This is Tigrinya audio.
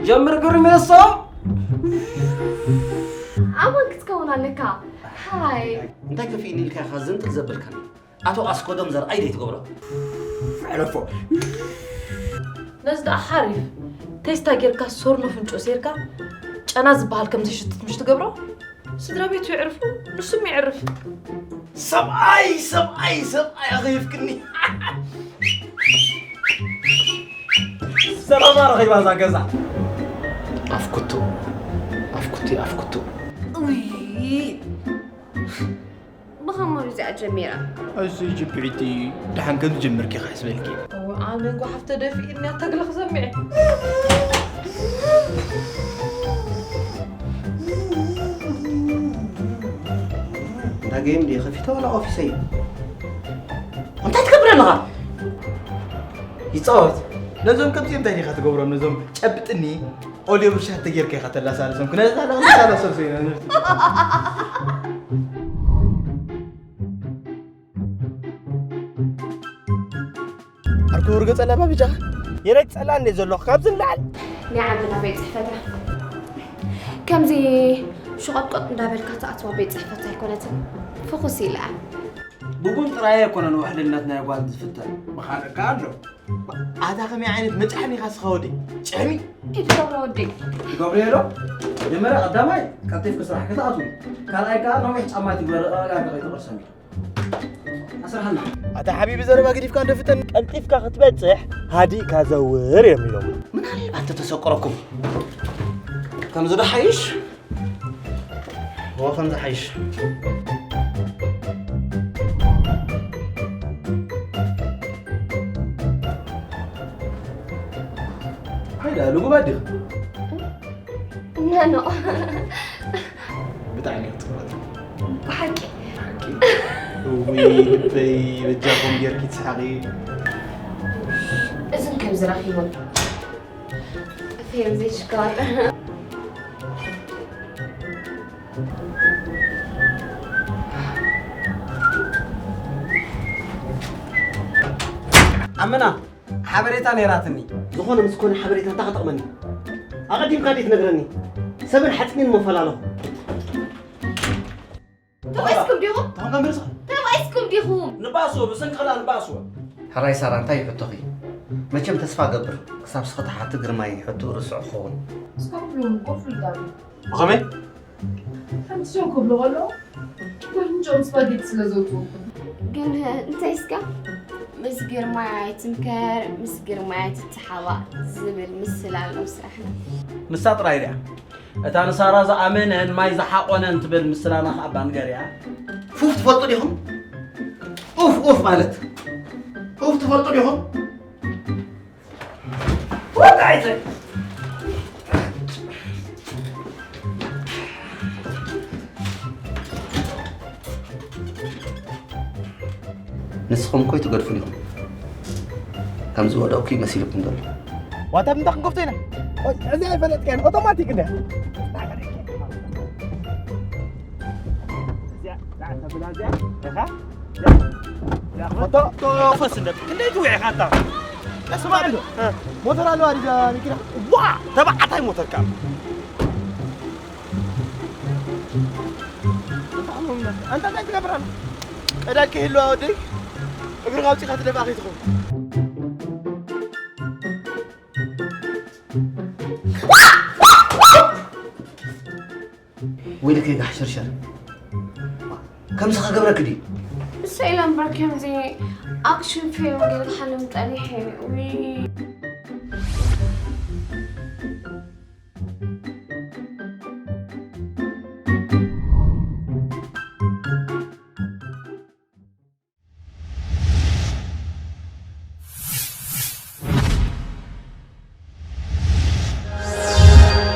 ጀምር ግርሜሶ። ኣማን ክትከውን ኣለካ። ሃይ። እንታይ ከፊእኒ ኢልካ ኢኻ ዝንጥል ዘበልካኒ? ኣቶ ኣስኮዶም ዘርኣይ ደይ ትገብሮ? ዕለፎ። ነዚ ደኣ ሓሪፍ ቴስታ ጌርካ ሶርኖ ፍንጮ ሴርካ ጨና ዝበሃል ከም ዘይሽትት ምሽ ትገብሮ? ስድራ ቤቱ የዕርፉ፣ ንሱም የዕርፍ። ሰብኣይ ሰብኣይ ሰብኣይ ኣኸይፍክኒ። ሰላማ ረኺባ እዛ ገዛ። ኣፍኩቱ ኣፍኩቱ ኣፍኩቱ። ብኸመይ እዚኣ ጀሚራ? እሱ ጅብዒቲ ደሓን ከም ዝጀምርኪ ካሕስበልኪ። ኣነ ጓሓፍ ተደፊእና ተግለ ክሰምዐ። እንዳ ገይም ድየ ከፊተ ዋላ ኦፊሰይ? እንታይ ትገብር ኣለኻ? ይፃወት። ነዞም ከምዚኦም እንታይ ዲኻ ትገብሮም? ነዞም ጨብጥኒ ኦልዮ ብሻ ተጌርካ ኢኻ ተላሳልሶም ክነዛ ለቕሳላሰልሶ ኢና ኣርኮ ወርገ ጸላባ ብጃኻ የናይ ጸላ እንደ ዘለኹ ካብዚ ንላዕሊ ናይ ዓምና ቤት ፅሕፈታ ከምዚ ሽቆጥቆጥ እንዳበልካ ትኣትዋ ቤት ፅሕፈት ኣይኮነትን። ፍኹስ ኢላ ብቡን ጥራይ ኣይኮነን ውሕልነት ናይ ጓል ዝፍተን። መኻነካ ኣሎ። ኣታ ከመይ ዓይነት መጫሕኒ ኢኻ ስኻ ወደይ? ጭሕሚ? ኢድ ገብረ ወደይ። ትገብርዮ ዶ? መጀመርያ ቀዳማይ ቀልጢፍኪ ስራሕ ክትኣትዊ፣ ካልኣይ ከኣ ነዊሕ ጫማ ትግበሪ ዕጋጋ ከይትቕርሰሚ። ኣስርሓና። ኣታ ሓቢቢ ዘረባ ገዲፍካ እንዶ ፍጠን። ቀልጢፍካ ክትበጽሕ ሃዲእካ ዘውር እዮም ኢሎም። ምናልባት ተተሰቆረኩም ከምዚ ዶ ሓይሽ? ዎ ከምዚ ሓይሽ። ሃይዳ ልጉብ ኣዲኽ ኖ ኖ ብጣዕሚ እያ ትፍረድ። ብሓቂ ሓቂ እውይ ልበይ በጃኹም ጌርኪ ትስሓቂ። እዝን ከምዚ ረኺቦም ፌም ዘይሽካር ኣመና ሓበሬታ ነይራትኒ። ዝኾነ ምስ ኮነ ሓበሬታ እንታይ ክጠቕመኒ? ኣቐዲምካ ድዩ ትነግረኒ? ሰብን ሓፂንን መፈላለኹ። ተባኢስኩም ዲኹም? ተኾንካ ምርሳ? ተባኢስኩም ዲኹም? ንባእስዎ፣ ብስንክላ ንባእስዎ። ሕራይ ሳራ እንታይ ይሕቶኺ? መቸም ተስፋ ገብር ክሳብ ስኽቲ ሓቲ ግርማይ ሕቶ ርስዑ ክኸውን። እስካብ ኩሎም ኮፍ ኢልካ ብኸመይ? ሓንቲ ሽም ክብሉ ከለዉ ኣፍንጭኦም ስፓጌቲ ስለ ዘውፅኡ። ግን እንታይ እስካ ምስ ግርማይ ኣይትምከር ምስ ግርማይ ኣይትተሓባእ ዝብል ምስል ኣሎ ስራሕና። ንሳ ጥራይ ድያ እታ ንሳራ ዝኣመነን ማይ ዝሓቖነን ትብል ምስላና ከኣ ባንገርያ። ፉፍ ትፈልጡ ዲኹም? ኡፍ ኡፍ ማለት ኡፍ ትፈልጡ ዲኹም? ንስኹም እኮ ኣይትገድፉን ኢኹም። ከም ዝወደቕኩ እዩ መሲልኩም ዘሎ። ዋታ ብምንታይ ክንከፍቶ ኢና? እዚ ኣይፈለጥካን ኦቶማቲክ እንደ ፈስ እንደ ክንደይ ትውዒ ካታ ስማዕ እንዶ ሞተር ኣለዋ ዲዛ መኪና ዋ ተባዕታይ ሞተር ካብ ኣንታ እንታይ ትገብር ኣላ ቀዳል ከይህልዋ ወደይ እግርኻ ኣውፂኻ ትደፍኣ ከይትኸውን ወይልከ ጋሕ ሸርሸር ከምዚ ከገብረክ ድዩ እሰ ኢላ እምበር ከምዚ ኣክሽን ፊልም ገለ ሓልም ጠሊሐ ውይ